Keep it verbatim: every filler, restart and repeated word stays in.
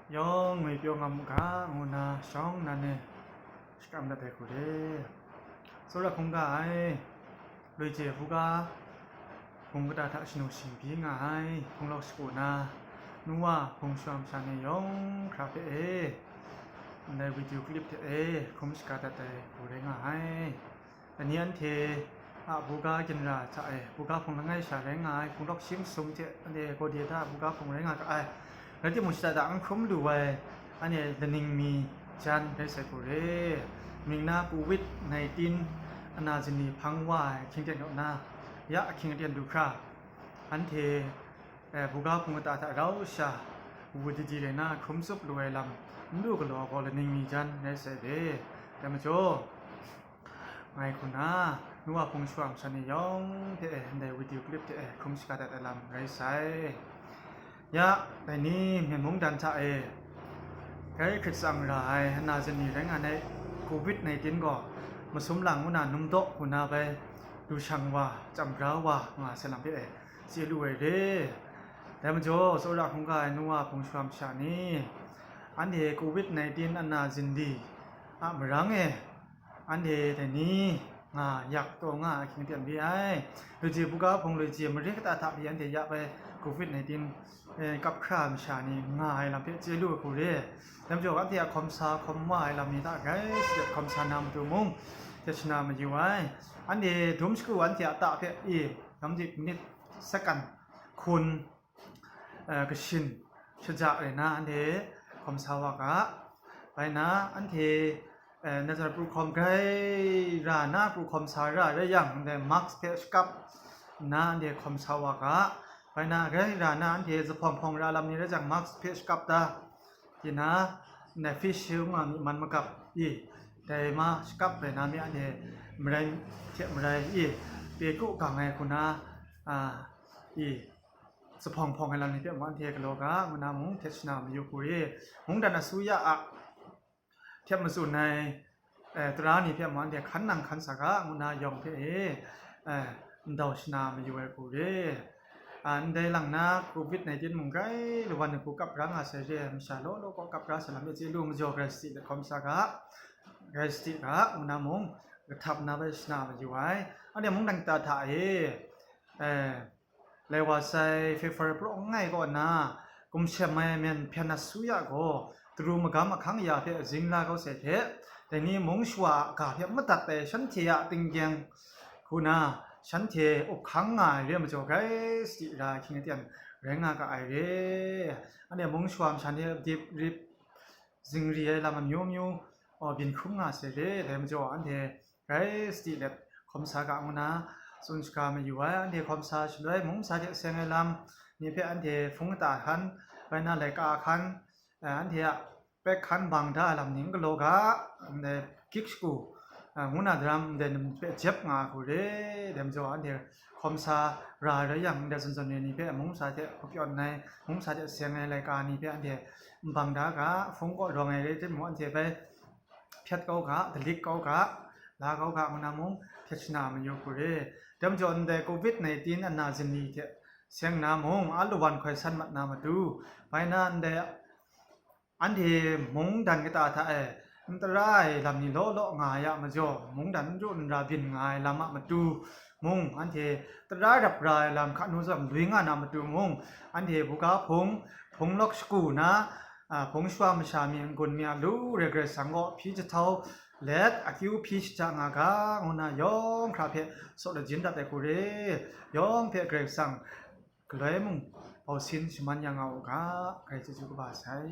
Yawng ngwi pyaw nga mu ga, ngu nna shawng nnan e shakram dat ai hku re. Tsawra hkungga ai, loi je buga hpung kata hta shanu shingbyi nga ai, hpung lawk shagu na, nu wa hpung shawa masha ni yawng hkra hpe e, ndai video clip hte e hkrum shaga dat ai hku rai nga ai. Dai ni anhte a buga ginra hta e, buga hpung langai sha rai nga ai, hpung lawk shi masum hte anhte gawde da ai buga hpung rai nga ga ai. Rai timung, shada da n hkrum lu ai, anhte laning mi jan rai sai hku re. Mring na covid nineteen ana zini hpang wa ai ahkying aten kaw na, ya ahkying aten du hkra, anhte, eh, buga hpung kata hta rau sha, wu didi rai na hkrum tsup lu ai lam n lu galaw gaw, laning mi jan rai sai re. Dai majaw, ngai hku na, nu wa hpung shawa masha ni yawng hte e, ndai video clip hte e hkrum shaga dat ai lam rai sai. Ya, dai ni Myen mungdan hta e, grai hkrit tsang ra ai ana zini rai nga ai covid nineteen gaw masum lang ngu na num daw hku na bai du shang wa, chyam bra wa nga sai lam hpe e chye lu ai re. Dai majaw, tsawra hkungga ai nu wa hpung shawa masha ni, anhte covid nineteen ana zindi a marang e, anhte dai ni nga yak taw nga ai ahkying aten re ai. Loi je buga hpung, loi je mare kata hta pyi anhte ya bai covid nineteen, eh, kap hkra masha ni nga ai lam hpe chye lu ai hku re. Dai majaw, anhte a hkawm sa hkawm wa ai lam ni hta grai shalet hkawm sa na matu mung, hte shana mayu ai. Anhte dum shagu anhte a ta hpe i, namdik minit, second hkun, eh, kashin shaja rai na anhte hkawm sa wa ga. Bai na anhte, eh, Nazareth pru hkawm grai ra na pru hkawm sa ra rai yang, ndai mask hpe shakap nna anhte hkawm sa wa ga. Bai na grai ra na anhte zuphpawng hpawng ra lam ni rai jang, mask hpe shakap da. Tina, ndai face shield nga mi man magap i, dai ma shakap rai na mi anhte marai hte marai i, pekru gang ai hku na, a, i, zuphpawng hpawng ai lam ni hpe mung anhte galaw ga, ngu na mung hte shana mayu hku re. Mungdan asuya a hte matsun ai, eh, tara ni hpe mung anhte hkan nang hkan sa ga, ngu na yawng hpe e, eh, ndau shana mayu ai hku re. A, ndai lang na covid nineteen mung grai lawan ai hku kap ra nga sai re, masha law law kaw kap ra sai lam e chye lu, majaw grai sadi let hkawm sa ga, grai sadi ga, ngu na mung kahtap na bai shana mayu ai. Anhte mungdan kata hta e, eh, lai wa sai February prawng langai kaw na, gumshem ai Myen hpyen asuya gaw, taru magam ahkang aya hpe zing la kau sai hte, dai ni mung shawa a ga hpe madat ai shanhte a tinggyeng hku na, shanhte up hkang nga ai re ai majaw, grai sadi ra ahkying aten rai nga ga ai re. Anhte mung shawa masha ni dip rip zingri ai lam amyu myu, aw, byin hkrum nga sai re, dai majaw anhte grai sadi let hkawm sa ga ngu na tsun shaga mayu ai. Anhte hkawm sa shaloi mung masha hte seng ai lam ni hpe anhte hpung kata hkan, bai na laika hkan, eh, anhte a pek hkan bang da ai lam ni n galaw ga, ndai gik shagu, eh, ngu na daram ndai ni hpe jep nga ai hku re. Dai majaw anhte hkawm sa ra ai rai yang, ndai zawn zawn re ni hpe mung masha hte hkupyawn ai, mung masha hte seng ai laika ni hpe anhte n bang da ga, hpung kaw rawng ai rai timung, anhte bai hpyat kau ga, dalit kau ga, la kau ga, ngu na mung hte shana mayu hku re. Dai majaw ndai covid nineteen ana zini hte seng na mung, a lawan hkoi san mat na matu, bai na ndai anhte mungdan kata hta e n tara ai lam ni law law nga ai a majaw, mungdan n ru n ra byin nga ai lam a matu mung, anhte tara rap ra ai lam hkanu zawn lui nga na matu mung, anhte buga hpung, hpung lawk shagu na, a, hpung shawa masha mi n-gun mi a lu re, Karai Kasang gaw hpyi jahtau let, akyu hpyi shaja nga ga, ngu na yawng hkra hpe saw lajin dat ai hku re. Yawng hpe Karai Kasang galoi mung bausin shaman ya nga u ga, grai chyeju kaba sai.